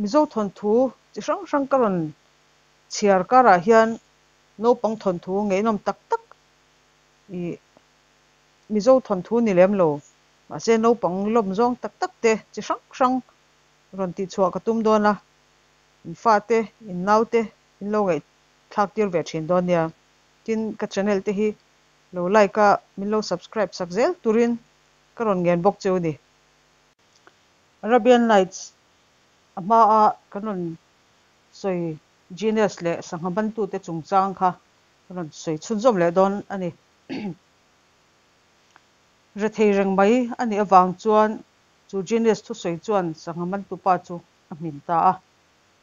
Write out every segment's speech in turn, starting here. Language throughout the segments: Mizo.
Mizo thawnthu chi hrang hrang ka rawn chhiar karah hian naupang thawnthu ngaihnawm tak tak ih Mizo thawnthu ni lem lo mahse naupang lawm zawng tak tak te chi hrang hrang rawn tihchhuah ka tum dawn a, in fate in naute in lo ngaihthlak tir ve thin dawn nia. Tin, ka channel te hi lo like a min lo subscribe sak zel turin ka rawn ngen bawk cheu ni. Arabian Nights a hmaa kan rawn sawi Genius leh sangha mantute chungchang kha ka rawn sawi chhunzawm leh dawn a ni. Rethei reng mai a nih avang chuan chu Genius thusawi chuan sangha mantupa chu a hmin ta a.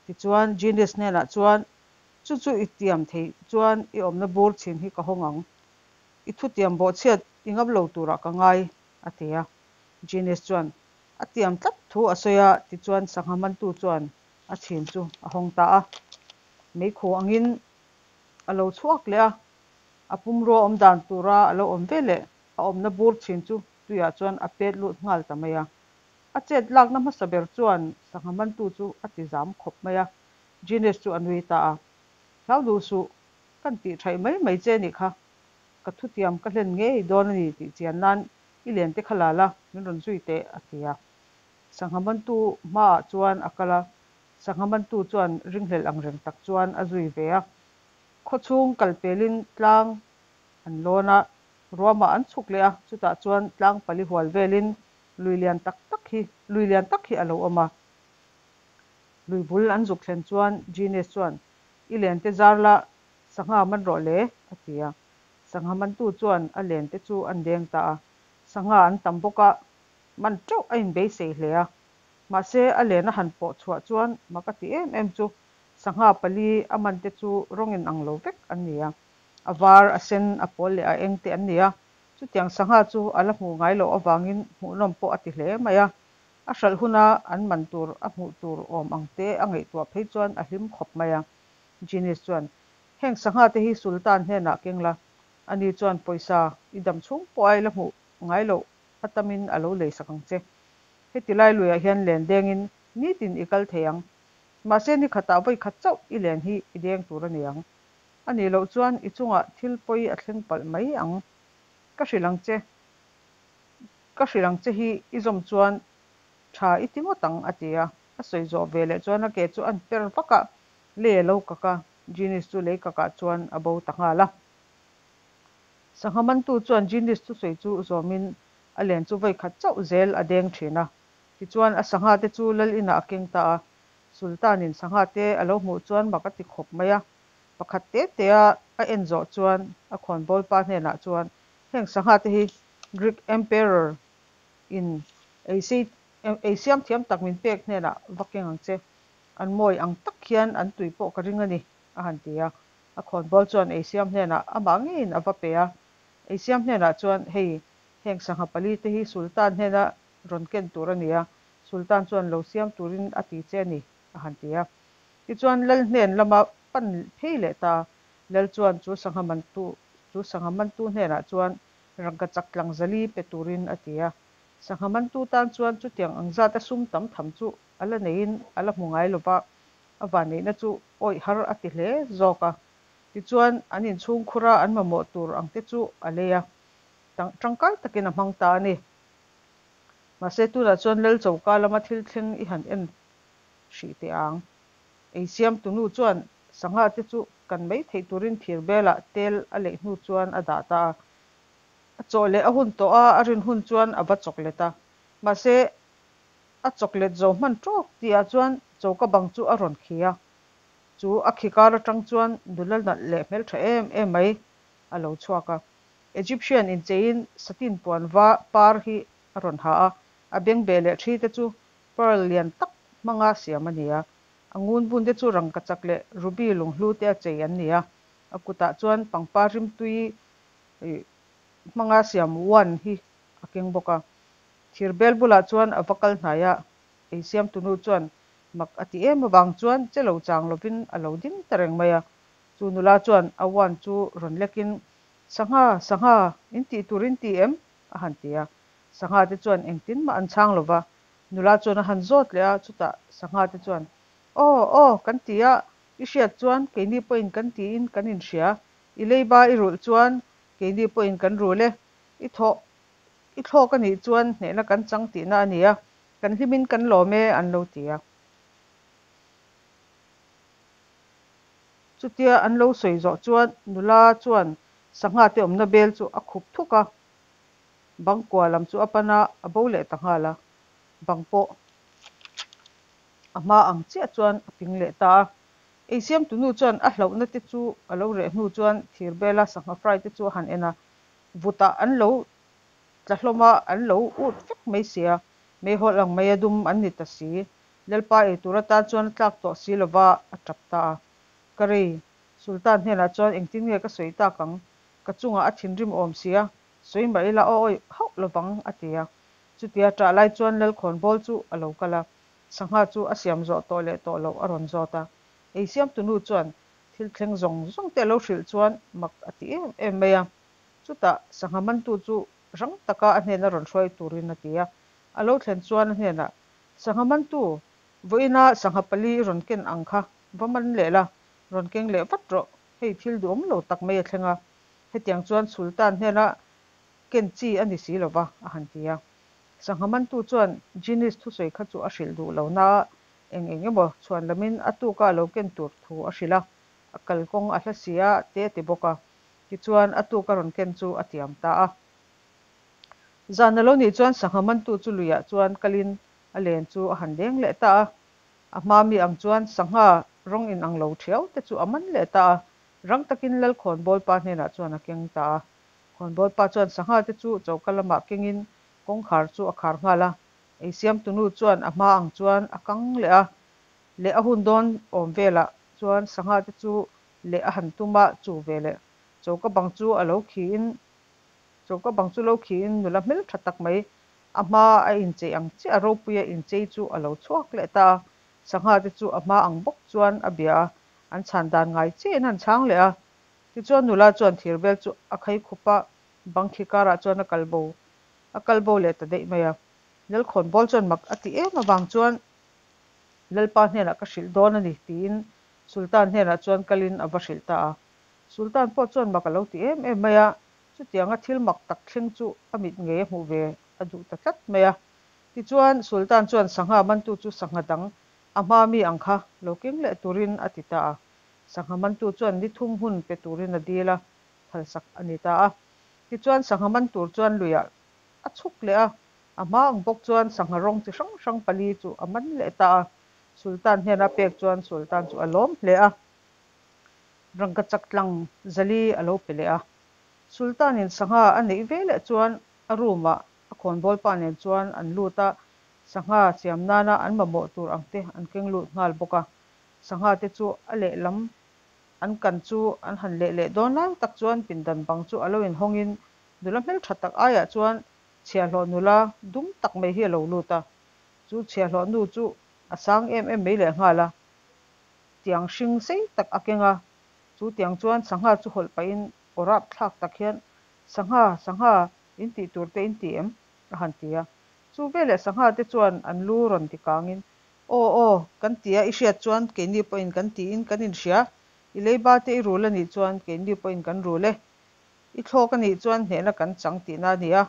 Tichuan Genius hnenah chuan, Chu chu i tiam theih chuan i awmna bur chhin hi ka hawng ang. I thutiam bawhchhiat i ngam lo turah ka ngai, a ti a. Genius chuan a tiam tlat thu a sawi a, tichuan sangha mantu chuan a chhin chu a hawng ta a. Meikhu angin a lo chhuak leh a, a pumrua awm dan tura a lo awm ve leh a awmna bur chhin chu tuiah chuan a pet lut nghal ta mai a. A chet lakna hmasa ber chuan sangha mantu chu a ti zam khawp mai a, Genius chu a nui ta a. Hlau duh suh, kan tih thaih mai mai che nih kha. Ka thutiam ka hlen ngei dawn a ni tih chian nan i len te kha la la, min rawn zui teh, a ti a. Sangha mantu hmaah chuan a kal a, sangha mantu chuan ringhlelh ang reng tak chuan a zui ve a. Khawchhung kal pelin tlang an lawn a, ruamah an chhuk leh a, chutah chuan tlang pali hual velin lui lian tak tak hi lui lian tak hi a lo awm a. Lui bul an zuk thlen chuan Genius chuan, I len te zar la, sangha man rawh le, a ti a. Sangha mantu chuan a len te chu an deng ta a, sangha an tam bawk a, man teuh a inbeisei hle a. Mahse, a len a han pawh chhuah chuan mak a ti em em chu sangha pali a man te chu rawng in ang lo vek an ni a, a var, a sen, a pawl leh a eng te an ni a. Chutiang sangha chu a la hmuh ngai loh avangin hmuhnawm pawh a ti hle mai a. A hralh huna an man tur a hmuh tur awm ang te a ngaihtuah phei chuan a hlim khawp mai a. Genius chuan, Heng sangha te hi Sultan hnenah keng la, ani chuan pawisa i dam chhung pawh a i la hmuh ngai loh a tamin a lo lei sak ang che. Heti lai luiah hian len dengin nitin i kal thei ang. Mahse ni khatah vawi khat chauh i len hi i deng tur a ni ang. A nih loh chuan i chungah thil pawi a thleng palh mai ang. Ka hrilh ang che. Ka hrilh ang che hi i zawm chuan tha i ti ngawt ang, a ti a. A sawi zawh ve leh chuan a ke chu an per vak a, lei a lo kak a, Genius chu lei kakah chuan a bo ta nghal a. Sangha mantu chuan Genius thusawi chu zawmin a len chu vawi khat chauh zel a deng thin a. Tichuan a sangha te chu lal inah a keng ta a. Sultan-in sangha te a lo hmuh chuan mak a ti khawp mai a. Pakhat te te a a en zawh chuan a khawnbawl pa hnenah chuan heng sangha te hi Greek Emperor in ei sei ei siam thiam tak min pek hnenah va keng ang che. An mawi ang tak hian an tui pawh ka ring a ni, a han ti a. A khawnbawl chuan ei siam hnenah amah ngeiin a va pe a. Ei siam hnenah chuan, Hei, heng sangha pali te hi Sultan hnena rawn ken tur a ni a, Sultan chuan lo siam turin a ti che a ni, a han ti a. Tichuan Lal hnen lama pan phei leh ta. Lal chuan chu sangha mantu chu sangha mantu hnenah chuan rangkachak tlangzali pe turin a ti a. Sangha mantu tan chuan chutiang ang zat a sum tam tham chu a la neiin a la hmu ngai lo va, a vanneihna chu awih har a ti hle zawk a. Tichuan, an inchhung khura an mamawh tur ang te chu a lei a, tangkai takin a hmang ta a ni. Mahse, tunah chuan Lal choka lama thil thleng i han en hrih teh ang. Ei siamtu nu chuan sangha te chu kan mai theih turin thir belah tel a leih hnu chuan a dah ta a. A chawh leh a hun tawh a, a rin hun chuan a va chawk let a. Mahse, A chawklet zo hman tawk tihah chuan choka bang chu a rawn khi a, chu a khi kar atang chuan nula nalh leh hmeltha em em mai a lo chhuak a. Egyptian incheiin satin puan va par hi a rawn ha a, a bengbeh leh thi te chu pearl lian tak hmanga siam a ni a, a ngun bun te chu rangkachak leh ruby lunghlu te a chei an ni a, a kutah chuan pangpar rimtui hmanga siam wand hi a keng bawk a. Thir bel bulah chuan a va kal hnai a, ei siamtunu chuan mak a ti em avang chuan che lo chang lovin a lo ding ta reng mai a. Chu nula chuan a uan chu rawn lekin, Sangha, sangha, in tih tur in ti em? a han ti a. Sangha te chuan engtin mah an chhang lo va, nula chuan a han zawt leh a, chutah sangha te chuan, Aw, aw, kan ti a, i hriat chuan keini pawhin kan tiin kan inhria. I leiba i rulh chuan keini pawhin kan rul e. I thawh i thlawk a nih chuan hnehna kan chang tihna a ni a, kan hlimin kan lawm e, an lo ti a. Chutia an lo sawi zawh chuan nula chuan sangha te awmna bel chu a khup thuk a, bang kua lam chu a pan a, a bo leh ta nghal a, bang pawh a hma ang chiah chuan a ping leh ta a. Eisiamtunu chuan a hlauhna te chu a lo reh hnu chuan thir bela sangha fry te chu a han en a, vutah an lo tla hlawm a, an lo ut vek mai sia, meihawl ang mai a dum an ni ta si. Lalpa ei tur atan chuan a tlak tawh si lova, a tap ta a. Ka rei, Sultan hnenah chuan engtin nge ka sawi tak ang? Ka chungah a thinrim awm sia, sawi mah ila aw awih hauh lovang, a ti a. Chutia ṭah lai chuan Lalkhawnbawl chu a lo kal a, sangha chu a siam zawh tawh leh tawh loh a rawn zawt a. Ei siamtunu chuan thil thleng zawng zawng te a lo hrilh chuan mak a ti em em mai a. Chutah sangha mantu chu rang taka a hnena rawn hruai turin a ti a. A lo thlen chuan a hnenah, Sangha mantu, vawiina sangha pali i rawn ken ang kha va man leh la, rawn keng leh vat rawh, hei thil duhawm lo tak mai a thleng a, hetiang chuan Sultan hnena ken chi a ni si lo va, a han ti a. Sangha mantu chuan Genius thusawi kha chu a hrilh duh lo na a, eng eng emaw chhuan lamin a tuka a lo ken tur thu a hrilh a, a kalkawng a hla si a te a ti bawk a. Tichuan a tuka rawn ken chu a tiam ta a. Zan a lo nih chuan sangha mantu chu luiah chuan kalin a len chu a han deng leh ta a. A hma mi ang chuan sangha rawng inang lo thiau te chu a man leh ta a. Rang takin Lalkhawnbawlpa hnenah chuan a keng ta a. Khawnbawlpa chuan sangha te chu choka lamah kengin kawngkhar chu a khar nghal a. Eisiamtunu chuan a hma ang chuan a kang leh a. Leh a hun dawn awm velah chuan sangha te chu leh a han tum a, chu veleh choka bang chu a lo khiin Choka bang chu lo khiin nula hmel tha tak mai a hma a inchei ang chiah a ropuia inchei chu a lo chhuak leh ta a, sangha te chu a hma ang bawk chuan a bia a, an chhan dan ngai chiahin an chhang leh a. Tichuan nula chuan thir bel chu a khai khup a, bang khi karah chuan a kal bo a kal bo leh ta daih mai a. Lalkhawnbawl chuan mak a ti em avang chuan Lalpa hnenah ka hrilh dawn a ni tiin Sultan hnenah chuan kalin a va hrilh ta a. Sultan pawh chuan mak a lo ti em em mai a, Chutianga thil mak tak thleng chu a mit ngei a hmuh ve a duh ta tlat mai a. Tichuan, Sultan chuan sangha mantu chu sangha dang a hma mi ang kha lo keng leh turin a ti ta a. Sangha mantu chuan ni thum hun pe turin a dil a, phalsak a ni ta a. Tichuan, sangha man tur chuan luiah a chhuk leh a, a hma ang bawk chuan sangha rawng chi hrang hrang pali chu a man leh ta a. Sultan hnena pek chuan Sultan chu a lawm hle a. Rangkachak tlang zali a lo pe leh a. Sultan-in sangha a neih ve leh chuan a room-ah a khawnbawlpa nen chuan an lut a, sangha siam nana an mamawh tur ang te an keng lut nghal bawk a. Sangha te chu a lehlam an kan chu an han leh leh dawn lai tak chuan pindan bang chu a lo inhawngin nula hmeltha tak aiah chuan chhiahhlawh nula dum tak mai hi a lo lut a. Chu chhiahhlawh nu chu a sang em em mai leh nghal a, tiang hring sei tak a keng a, chu tiang chuan sangha chu hawlh pahin aw rap thlak tak hian, Sangha, sangha, in tih tur te in ti em? a han ti a. Chu veleh sangha te chuan an lu rawn ti kangin, Aw, aw, kan ti a, i hriat chuan keini pawhin kan tiin kan inhria, i leiba te i rul a nih chuan keini pawhin kan rul e, i thlawk a nih chuan hnehna kan chang tihna a ni a,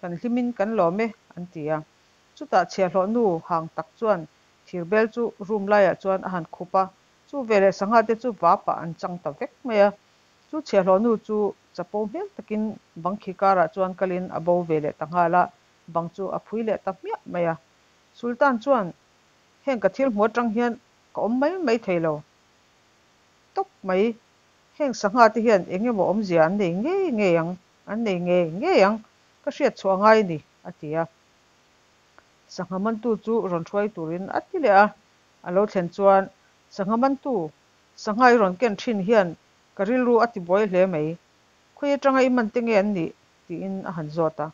kan hlimin kan lawm e, an ti a. Chutah chhiahhlawh nu hang tak chuan thirbel chu room laiah chuan a han khup a, chu veleh sangha te chu vapah an chang ta vek mai a. Chu chhiahhlawh nu chu chapo hmel takin bang khi karah chuan kalin a bo ve leh ta nghal a, bang chu a phui leh ta hmiah mai a. Sultan chuan, Heng ka thil hmu atang hian ka awm mai mai thei lo tawp mai, heng sangha te hian eng emaw awmzia an nei ngei ngei ang, an nei ngei ngei ang, ka hriat chhuah ngai a ni, a ti a. Sangha mantu chu rawn hruai turin a ti leh a, a lo thlen chuan sangha mantu sangha i rawn ken thin hian ka rilru a ti buai hle mai, khawi atanga i man te nge an nih? tiin a han zawt a.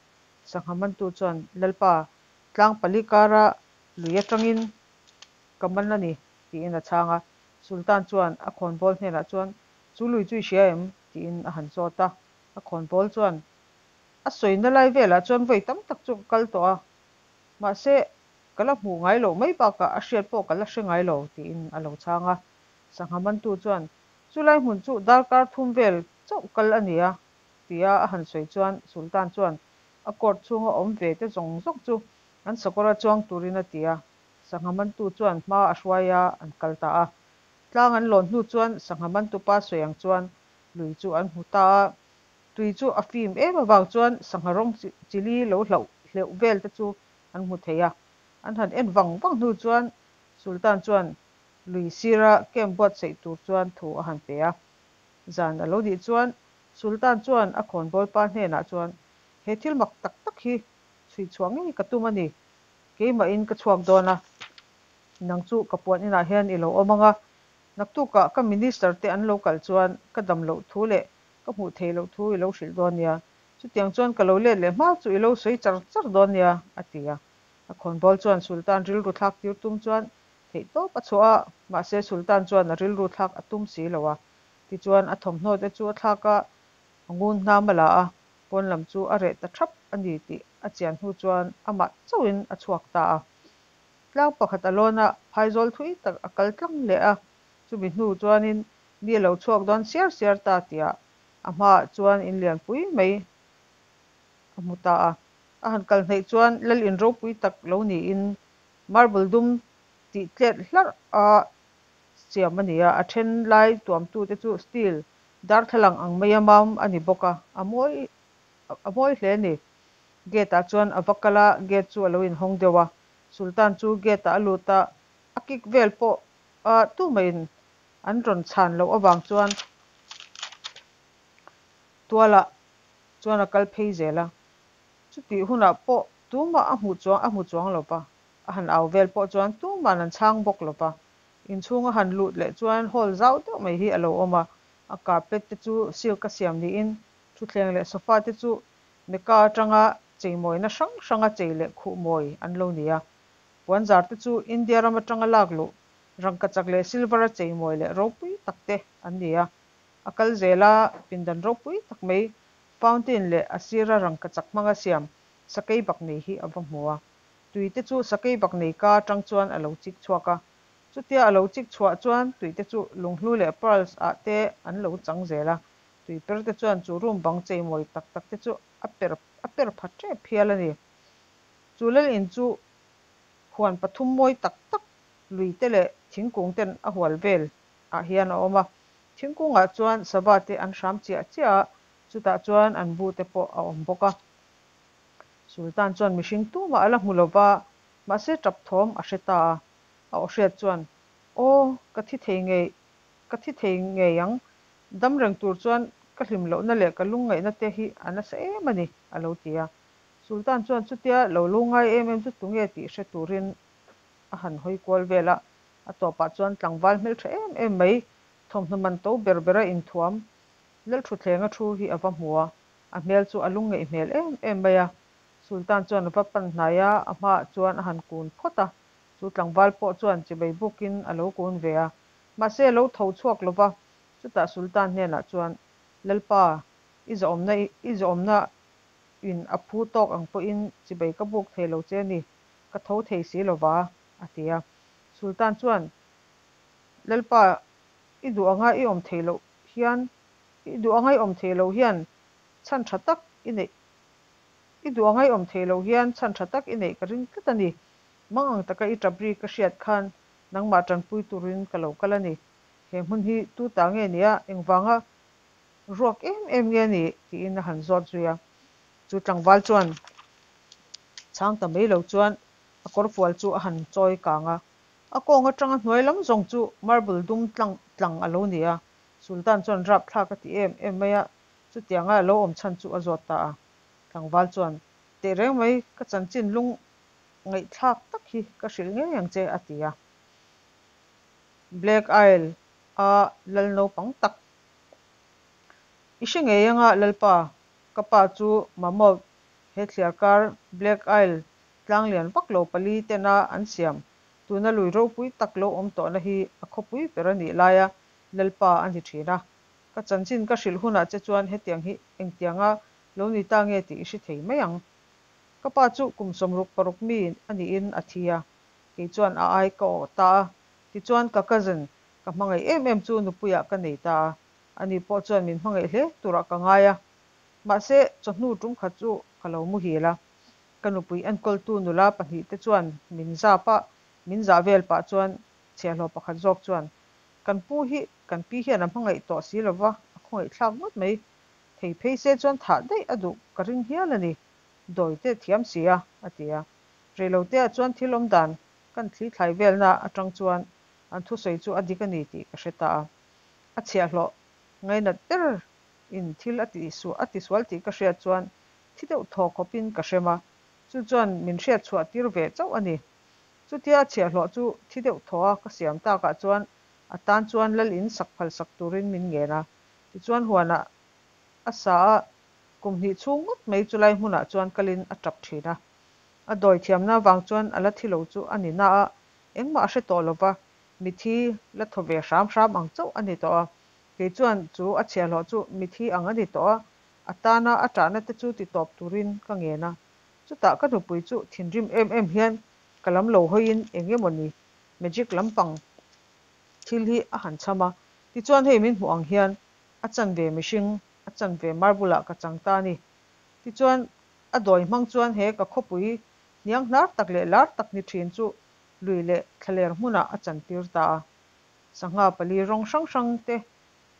Sangha mantu chuan Lalpa, tlang pali kara lui atangin ka man a ni, tiin a chhang a. Sultan chuan a khawnbawl hnenah chuan Chu lui chu i hria em? tiin a han zawt a. A khawnbawl chuan A sawina lai velah chuan vawi tam tak chu ka kal tawh a, mahse Ka la hmuh ngai loh mai bakah a hriat pawh ka la hre ngai lo, tiin a lo chhang a. Sangha mantu chuan, Chulai hmun chu darkar thum vel chauh kal a ni a, tia a han sawi chuan Sultan chuan a court chhunga awm ve te zawng zawng chu an sakawra chuang turin a ti a. Sangha mantu chuan hma a hruai a, an kal ta a. Tlang an lawn hnu chuan sangha mantupa sawi ang chuan lui chu an hmu ta a. Tui chu a fim em avang chuan sangha rawng chili lo hlauh hleuh vel te chu an hmu thei a. An han en vang vang hnu chuan Sultan chuan lui sira camp buatsaih tur chuan thu a han pe a. Zan a lo nih chuan Sultan chuan a khawnbawlpa hnenah chuan, He thil mak tak tak hi chhui chhuah ngei ka tum a ni. Keimahin ka chhuak dawn a, nang chu ka puan inah hian i lo awm ang a, naktukah ka minister te an lo kal chuan ka dam loh thu leh ka hmuh theih loh thu i lo hrilh dawn nia. Chutiang chuan ka lo let leh hma chu i lo sawi char char dawn nia, a ti a. A khawnbawl chuan Sultan rilru thlak tir tum chuan theih tawp a chhuah a, mahse Sultan chuan a rilru thlak a tum si lo a. Tichuan a thawmhnaw te chu a thlak a, a ngun hnam a la a, pawn lam chu a reh ta thap a ni tih a chian hnu chuan amah chauhin a chhuak ta a. Tlang pakhat a lawn a, phaizawl thui tak a kal tlang leh a, chumi hnu chuanin ni a lo chhuak dawn siar siar ta tihah a hmaah chuan in lianpui mai a hmu ta a. A han kal hnaih chuan lal in ropui tak lo niin marble dum tih tlet hlarh a siam a ni a, a then lai tuamtute chu steel darthlalang ang maia mam a ni bawk a, a mawi a mawi hle a ni. Gate ah chuan a va kal a, gate chu a lo inhawng deuh a, Sultan chu gate ah a lut a, a kik vel pawh a tumah-in an rawn chhan loh avang chuan tualah chuan a kal phei zel a. Chutih hunah pawh tumah a hmuh chuang a hmu chuang lo va, a han au vel pawh chuan tuma'n an chhang bawk lo va. Inchhung a han lut leh chuan hall zau deuh mai hi a lo awm a, a carpet te chu silk a siam niin thutthleng leh sofa te chu Mecca atanga cheimawina hrang hranga chei leh khuh mawi an lo ni a. Puanzar te chu India ram atanga lak luh rangkachak leh silver a cheimawi leh ropui tak te an ni a. A kal zel a, pindan ropui tak mai Fountain leh a sira rangkachak hmanga siam sakei bak nei hi a va hmu a. Tui te chu sakei bak nei ka atang chuan a lo chik chhuak a. Chutia a lo chik chhuah chuan tui te chu lunghlu leh pearls ah te an lo chang zel a. Tui per te chuan chu room bang cheimawi tak tak te chu a per a per pha tep hial a ni. Chu lal in chu huan pathum mawi tak tak lui te leh thingkung ten a hual vel ah hian a awm a. Thingkungah chuan sava te an hram chiah chiah a, chutah chuan an bu te pawh a awm bawk a. Sultan chuan mihring tumah a la hmu lo va, mahse tap thawm a hre ta a. A aw hriat chuan, Aw, ka thi thei ngei, ka thi thei ngei ang. Dam reng tur chuan ka hlim lohna leh ka lungngaihna te hi a nasa em a ni, a lo ti a. Sultan chuan chutia lo lungngai em em chu tunge tih hre turin a han hawi kual vel a, a tawpah chuan tlangval hmeltha em em mai, thawmhnaw man to ber bera inthuam Lalthutthlenga thu hi a va hmu a, a hmel chu a lungngeih hmel em em mai a. Sultan chuan a va pan hnai a, a hmaah chuan a han kun phawt a, chu tlangval pawh chuan chibai bukin a lo kun ve a, mahse a lo tho chhuak lo va, chutah Sultan hnenah chuan, Lalpa, i zawhawmna i zawhawmna in a phu tawk ang pawhin chibai ka buk thei lo che ni, ka tho thei si lo va, a ti a. Sultan chuan, Lalpa, i duh anga i awm thei loh hian, i duh anga i awm thei loh hian chhan tha tak i neih, i duh anga i awm thei loh hian chhan tha tak i neih ka ring tlat a ni. Mang ang taka i tap ri ka hriat khan nangmah tanpui turin ka lo kal a ni. He hmun hi tu ta nge nia, engvanga ruak em em nge ni? tiin a han zawt zui a. Chu tlangval chuan chhang ta mai lo chuan a kawrfual chu a han chawi kang a. A kawng atanga hnuai lam zawng chu marble dum tlang tlang a lo ni a, Sultan chuan rapthlak a ti em em mai a, chutianga a lo awm chhan chu a zawt ta a. Tlangval chuan, Teh reng mai, ka chanchin lung ngaihthlak tak hi ka hrilh ngei ang che, a ti a. Black Isle a lal naupang tak. I hre ngei anga Lalpa, ka pa chu Mammoth he thliarkar Black Isle Tlang lian vak lo pali tena an siam tuna lui ropui tak lo awm tawhna hi a khawpui ber a nih laia Lalpa a ni thin a. Ka chanchin ka hrilh hunah che chuan hetiang hi engtianga lo ni ta nge tih i hre thei mai ang. Ka pa chu kum 66 mi a niin a thi a, kei chuan a ai ka awh ta a. Tichuan ka cousin ka hmangaih em em chu nupuiah ka nei ta a, ani pawh chuan min hmangaih hle turah ka ngai a. Mahse chawhnu tum khat chu ka lo muhil a, ka nupui enkawltu nula pahnihte chuan min zap a, min zah vel pah chuan chhiahhlawh pakhat zawk chuan, Kan pu hi kan pi hian a hmangaih tawh si lova, a khawngaihthlak ngawt mai. Thei phei se chuan thah daih a duh ka ring hial a ni, dawi te thiam si a, a ti a. Reiloteah chuan thil awm dan kan thli thlai velna atang chuan an thusawi chu a dik a ni tih ka hre ta a. A chhiahhlawh ngainat ber in thil a ti a tisual tih ka hriat chuan thi deuh thaw khawpin ka hrem a, chu chuan min hriat chhuah tir ve chauh a ni. Chutia a chhiahhlawh chu thi deuh thaw a ka siam takah chuan a tan chuan lal in sak phal sak turin min ngen a. Tichuan huanah a sa a, kum hnih chhung ngawt mai chulai hmunah chuan kalin a tap thin a. A dawi thiamna avang chuan a la thi lo chu a ni na a, engmah a hre tawh lo va, mithi la thaw ve hram hram ang chauh a ni tawh a. Kei chuan chu a chhiahhlawh chu mithi ang a ni tawh a, a tana a tahna te chu ti tawp turin ka ngen a. Chutah ka nupui chu thinrim em em hian ka lam lo hawiin eng emawni magic lampang thil hi a han chham a, tichuan hei min hmuh ang hian a chanve mihring, a chanve marble ah ka chang ta a ni. Tichuan a dawi hmang chuan he ka khawpui hniang hnar tak leh lar tak ni thin chu lui leh thlaler hmunah a chantir ta a. Sangha pali rawng hrang hrang te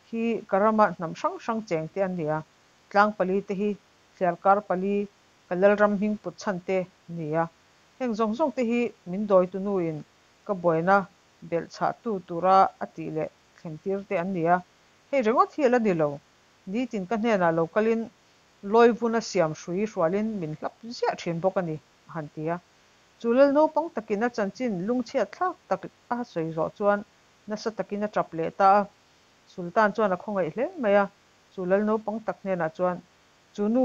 hi ka rama hnam hrang hrang cheng te an ni a, tlang pali te hi thliarkar pali ka lalram hming put chhan te an ni a. Heng zawng zawng te hi min dawitu nuin ka buaina belh chhahtu tura a tih leh thlentir te an ni a, hei ringawt hi a la ni lo. Nitin ka hnenah lo kalin lawi vuna siam hrui hrualin min hlap ziah thin bawk a ni, a han ti a. Chu lal naupang takin a chanchin lungchhiat thlak tak a sawi zawh chuan nasa takin a tap leh ta a. Sultan chuan a khawngaih hle mai a, chu lal naupang tak hnenah chuan, Chu nu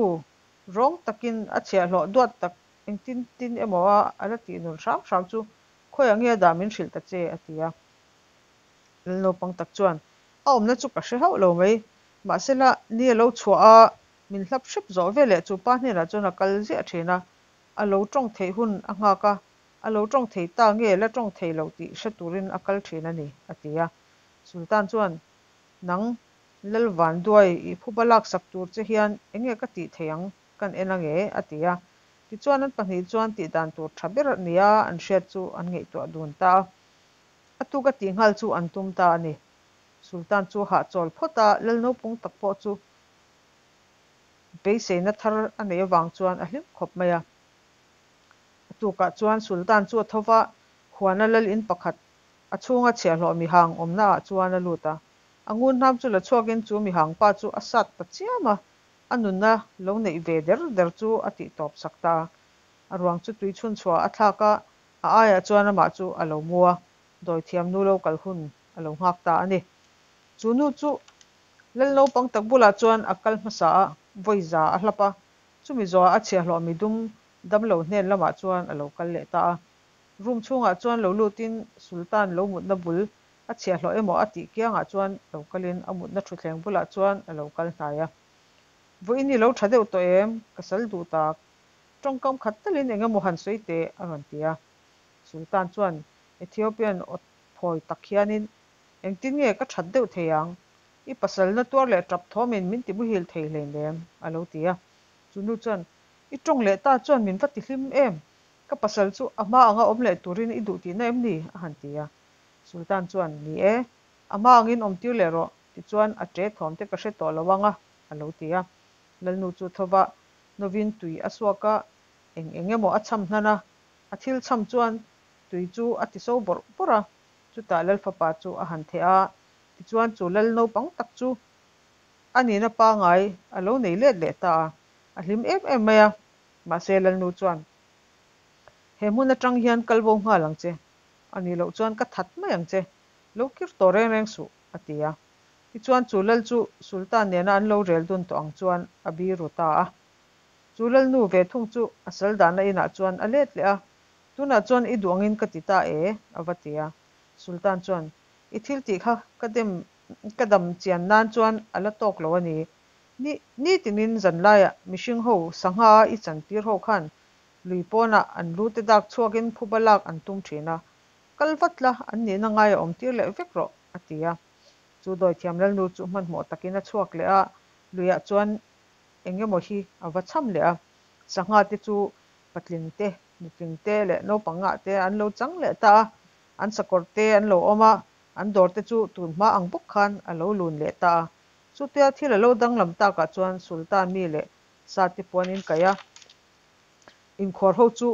rawng takin a chhiahhlawh duat tak engtin tin emaw a a la tih nun hram hram chu Khawiah nge a dah min hrilh ta che? a ti a. Lal naupang tak chuan, A awmna chu ka hre hauh lo mai. Mahsela, ni a lo chhuah a, min hlap hrep zawh veleh chu pa hnenah chuan a kal ziah thin a. A lo tawng theih hun a nghak a, a lo tawng thei ta nge la tawng thei lo tih hre turin a kal thin a ni, a ti a. Sultan chuan, Nang, Lal Vanduai, i phuba laksak tur che hian enge ka tih theih ang? Kan en ange, a ti a. Tichuan an pahnih chuan tih dan tur tha ber nia an hriat chu an ngaihtuah dun ta a. A tuk a tih nghal chu an tum ta a ni. Sultan chu hahchawl phawt a, lal naupung tak pawh chu beiseina thar a neih avang chuan a hlim khawp mai a. A tukah chuan Sultan chu a tho va, huana lal in pakhat a chhunga chhiahhlawh mihang awmna ah chuan a lut a. A ngun hnam chu la chhuakin chu mihang pa chu a sat ta chiam a, A nunna lo neih ve der der chu a tih tawp sak ta. A ruang chu tui chhun chhuah a thlak a, a aiah chuan amah chu a lo mu a, dawithiam nu lo kal hun a lo nghak ta a ni. Chu nu chu lal naupang tak bulah chuan a kal hmasa a, vawi za a hlap a, chumi zawhah a chhiahhlawh midum damlo hnen lamah chuan a lo kal leh ta a. Room chhungah chuan lo lutin Sultan lo mutna bul a chhiahhlawh emaw a tih kiangah chuan lo kalin a mutna thutthleng bulah chuan a lo kal hnai a. Vawiin i lo tha deuh tawh em? Ka sal duh tak. Tawngkam khat talin eng emaw han sawi teh a rawn ti a. Sultan chuan Ethiopian aw phawi tak hianin, Engtin nge ka that deuh thei ang? I pasalna tuar leh tap thawmin min ti muhil thei hleinem a lo ti a. Chu nu chuan, I tawng leh ta chuan min va ti hlim em? Ka pasal chu a hma anga awm leh turin i duh tihna em ni? a han ti a. Sultan chuan, Ni e, a hma angin awm tir leh rawh, tichuan a ṭe thawm te ka hre tawh lo ang a, a lo ti a. Lalnu chu thova novin tui a suak a, eng eng emaw a chham hnan a, a thil chham chuan tui chu a ti so bawrh bawrh a, chutah Lal fapa chu a han theh a, tichuan chu Lal naupang tak chu a nihna pangai a lo nei let leh ta a, a hlim em em mai a, mahse Lalnu chuan, He hmun atang hian kal bo nghal ang che, a nih loh chuan ka that mai ang che, lo kir tawh reng reng suh, a ti a. Tichuan chu lal chu Sultan nena an lo rel dun tawh ang chuan a biru ta a. Chu lalnu ve thung chu a sal dahna inah chuan a let leh a, Tunah chuan i duh angin ka ti ta e, a va ti a. Sultan chuan, I thil tih kha ka dem ka dam chian nan chuan a la tawk lo a ni. Ni nitinin zanlaiah mihring ho sangha i chantir ho khan. Lui pawnah an lu te dak chhuakin phuba lak an tum thin a. Kal vat la, an nihna ngaia awm tir leh vek rawh, a ti a. Chu dawithiam lalnu chu hmanhmawh takin a chhuak leh a, luiah chuan eng emaw hi a va cham leh a. Sangha te chu patling te, nutling te leh naupangah te an lo chang leh ta a. An sakawr te an lo awm a, an dawr te chu tun hma ang bawk khan a lo lun leh ta a. Chutia thil a lo danglam takah chuan Sultan mi leh sa te puan in kaih a, inkhuar ho chu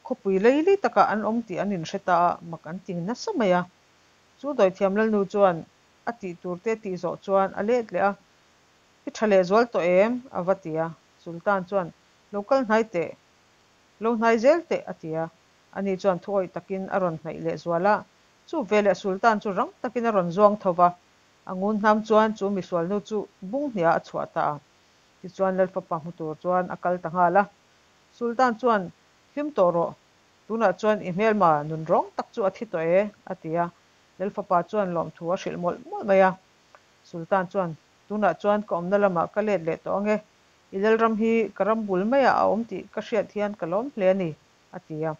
khawpui laili takah an awm tih an inhre ta a, mak an ti nasa mai a. Chu dawithiam lalnu chuan a tih tur te tih zawh chuan a let leh a, I tha lehzual tawh em? a va ti a. Sultan chuan, Lo kal hnai teh, lo hnai zel teh, a ti a. Ani chuan thuawih takin a rawn hnaih lehzual a. Chu veleh Sultan chu rang takin a rawn zuang tho va, a ngun hnam chuan chu misualnu chu bung hniah a chhuah ta a. Tichuan Lalfapa hmu tur chuan a kal ta nghal a. Sultan chuan, Hlim tawh rawh, tunah chuan i hmelma nun rawng tak chu a thi tawh e, a ti a. Lalfapa chuan lawmthu a hrilh mawlh mawlh mai a. Sultan chuan, Tunah chuan ka awmna lamah ka let leh tawh ang e. I lalram hi ka ram bul maiah a awm tih ka hriat hian ka lawm hle a ni, a ti a.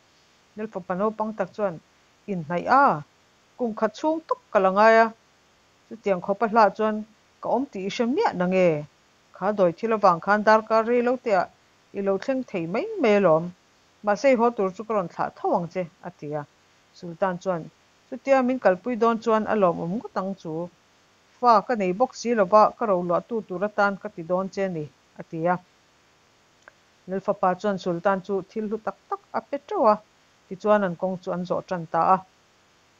Lalfapa naupang tak chuan, Inhnaih a, kum khat chhung tawp ka la ngai a. Chutiang khawpa hlah chuan ka awm tih i hre miah na nge? Kha dawi thil avang khan darkar rei lo teah i lo thleng thei mai mai alawm. Mahse i haw tur chu ka rawn thlah tho ang che, a ti a. Sultan chuan, Chutia min kalpui dawn chuan a lawmawm ngawt ang chu. Fa ka nei bawk si lova ka roluahtu tur atan ka ti dawn che a ni, a ti a. Lalfapa chuan Sultan chu thil hlu tak tak a pe teuh a, tichuan an kawng chu an zawh tan ta a.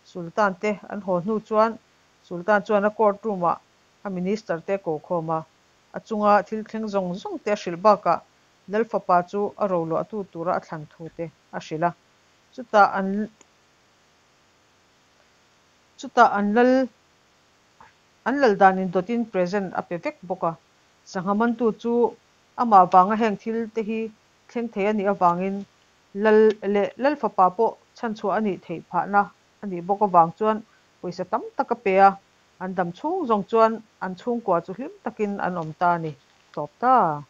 Sultan te an haw hnu chuan Sultan chuan a court room ah a minister te a ko khawm a, a chunga thil thleng zawng zawng te a hrilh bakah Lalfapa chu a roluahtu tura a thlan thu te a hrilh a. Chutah an chutah an lal an lal dan indawtin present a pe vek bawk a. Sangha mantu chu amah vanga heng thil te hi thleng thei a nih avangin Lal leh Lalfapa pawh chhanchhuah a nih theih phahna a nih bawk avang chuan pawisa tam tak a pe a, an dam chhung zawng chuan an chhungkua chu hlim takin an awm ta a ni. Tawp ta.